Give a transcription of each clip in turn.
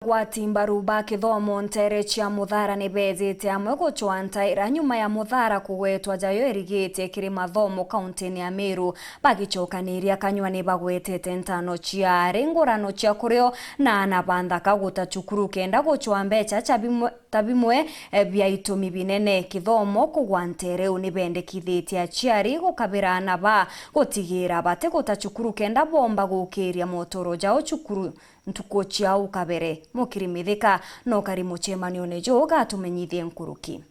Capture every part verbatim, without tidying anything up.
Agwati mbaru ba kithomo nteere cia Muthara ni beejite amwe gucwa ntaira nyuma ya Muthara kugwetwa jayo irigitie kiri mathomo kauntini ya Meru, bagicokaniria kanywani bagwetete ntano ciaari ngurano cia kurio na aana ba nthaka guta cukuru kenda gucwa mbeca ca bimwe, ta bimwe, eh, bia itumi binene. Kithomo kugwa nteere uu ni bendekithitie aciari gukabira aana ba gutigira batiguta cukuru kenda boomba gukiria motoro jao cukuru ntuku ciao kabere. Mukiri Mithika no kari mucemanione juu gatumenyithie nkuruki.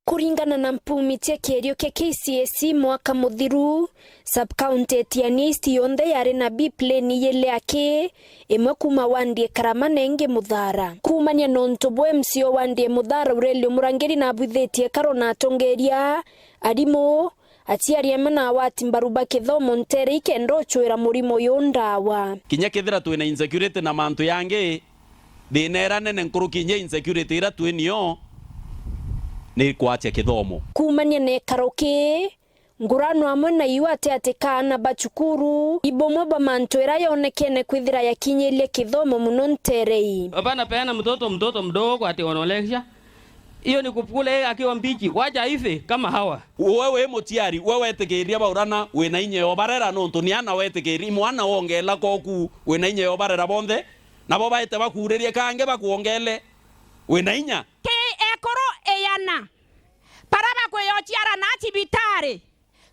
Kuringana na mpumi cia kierio kia K C S E mwaka muthiru, sub-county ya Tigania East yonthe yari na B plane ijiri aki, imwe kuuma wandi e Karama na ingi Muthara. Kuumania nontu bwa M C O wandi e Muthara Aurelio Murangiri nabwithitie karo na atongeria, arimu, aciari amwe na agwati mbaru ba kithomo nteere ikenda ucwira murimo uyu ndawa. Kinya kethira twina insecurity na mantu yangi, thina ira nene nkuruki inya insecurity ira twi nio ni kwacia kithomo. Kuumania na ikaro kii, ngurano amwe na iu ati ati kaana ba cukuru, ibumwe bwa mantu ira yonekene kwithira yakinyirie kithomo muno nteere ii. Hapana peana mtoto, mtoto mdogo ati wanaolesha. Hiyo ni kukula yeye akiwa mbichi. Wacha aife kama hawa. Uwe wi muciari, we wetikiria baurana, wina inya ya ubarera, nontu ni ana wetikiria, mwana wongela koku, wina inya ya ubarera bonthe, nabo baite bakuuririe kangi bakuongele, wina inya. Ki ekuru iyana, bara bakwiyociara na cibitari,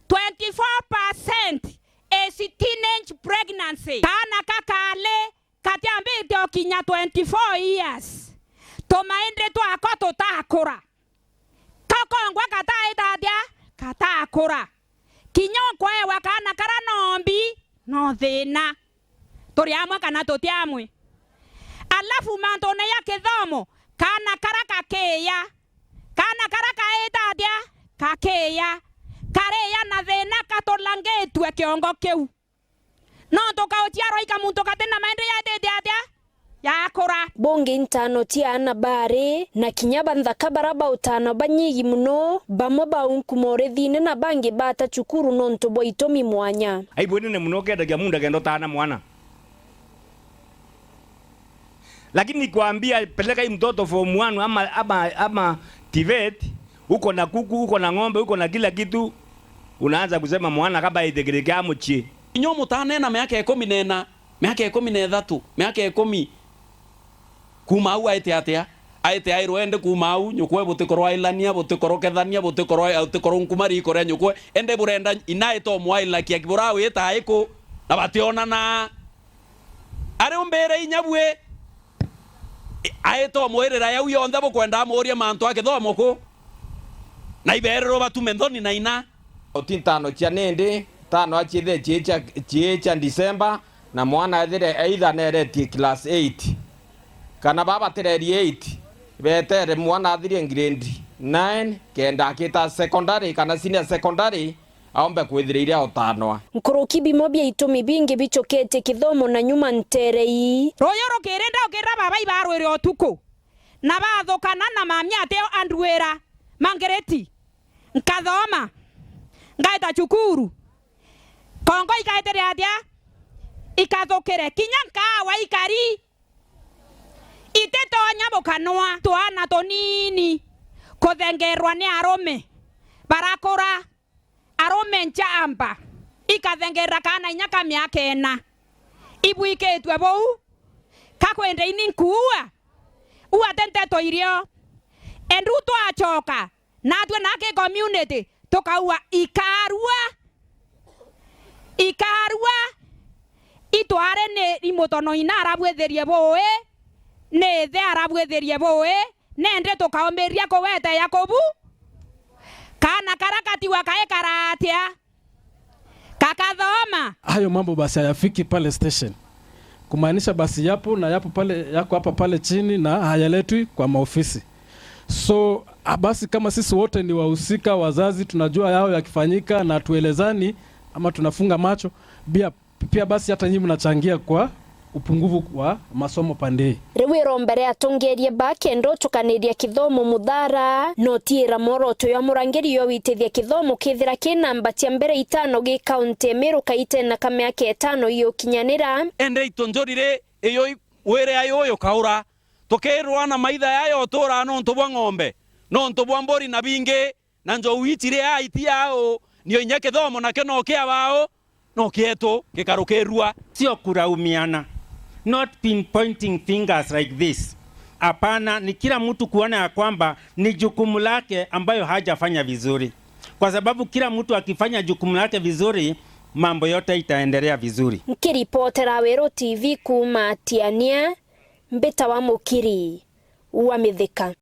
twenty-four percent is teenage pregnancy. Kaana kakali katiambite ukinya twenty-four years, tumaindi twako tutakura. Kakongwa kataita atia? Katakura. Kinya ukwewa kaana kara nombi, no thina. Turi amwe kana tuti amwe? Alafu mantune ya kithomo, kaana kara kakiya. Kaana kara kaita atia? Kakiya. Kariya na thina katulangitue kiongo kiu. Nontu kauciarwa ika muntu kati na maendeleo yatite atia? Yakura. Bungi ntano cia aana baari, na kinya ba nthaka bara ba utano banyigi muno, bamwe baunku morithine na bangi bata cukuru nontu bwa itumi mwanya. Aibu inene muno ukendagia mundu akenda utana mwana. Lakini nikwambia, peleka hii mtoto form one ama, ama, ama TVET, uko na kuku, uko na ng'ombe, uko na kila kitu, unaanza kusema mwana kaba aitikirike amuchie. Inyuo mutane na miaka ikumi na ina, miaka ikumi na ithatu, miaka ikumi, kuuma au aite atia? Aite airwe ende kuuma au, nyukwe butikorwa ailania, butikorwa kethania, butikorwa, butikorwa nkuma riiko ria nyukwe, ende burenda inaite omwaila kia kibura wita aiku, na bationana. Ari umbire inya bue, aite omwirira yau yonthe bukwenda amuurie mantu a kithomo ku, na ibererwa batume nthoni na ina. Oti ntano cia nindi, tano aciithe cii cia, cii cia December, na mwana ethire either neretie class eight, kana baba batireri eight, betere mwana athirie grade nine, kenda akita secondary kana senior secondary, aombe kwithira iria utanwa. Nkuruki bimwe bia itumi bingi bicoketie kithomo na nyuma ntere ii. Ruyu rukiri ndaukirira baba ibarwire utuku, na bathukana na mami ateo andwira, Mangiriti, nkathoma, ngaita cukuru, kongo ikaitire atia? Ikathukire, kinya nkaawa ikari, ititonya bukanwa, twana tunini kuthengerwa ni arume barakura. Arume nchamba ikathengerera kaana inya ka miaka ina, ibwikitue buu, kakwenda ini nkuua, uu ati nteto irio. Endu twachoka, natwe na ki community tukaua ikaarua, ikaarua, itware ni imutono ina arabwithirie bui, ni ithe arabwithirie bui, nende tukaumbiria kuweteya kubu. Kaana kara katigwa kaikara atia? Kakathoma. Hayo mambo basi hayafiki pale station. Kumaanisha basi yapo na yapo pale, yako hapa pale chini na hayaletwi kwa maofisi. So, ah, basi kama sisi wote ni wahusika, wazazi, tunajua yao yakifanyika na tuelezani ama tunafunga macho, pia pia basi hata nyinyi mnachangia kwa upungufu wa masomo pande hii. Riu iromba ria atongeria ba kenda utukaniria kithomo Muthara, no tiira mworoto jwa murangiri jwa witithia kithomo kethira ki namba cia mbere itano gi kaunti ya Meru kaitena ka miaka itano igukinyanira. Ende itonjorire iyo i-, Wire ayo uyu kaura, tukirwa na maitha yaya uturaa nontu bwa ng'ombe, nontu bwa mburi na bingi, na njou ici ri aiti ao, nio inya kithomo nakio no kia bao, no kietu gikarukirua. Sio kulaumiana, not pinpointing fingers like this. Hapana, ni kila mtu kuona ya kwamba ni jukumu lake ambayo hajafanya vizuri, kwa sababu kila mtu akifanya jukumu lake vizuri, mambo yote itaendelea vizuri. Nkiripotera Weru T V kuuma Tiania, mbitawa Mukiri wa Mithika.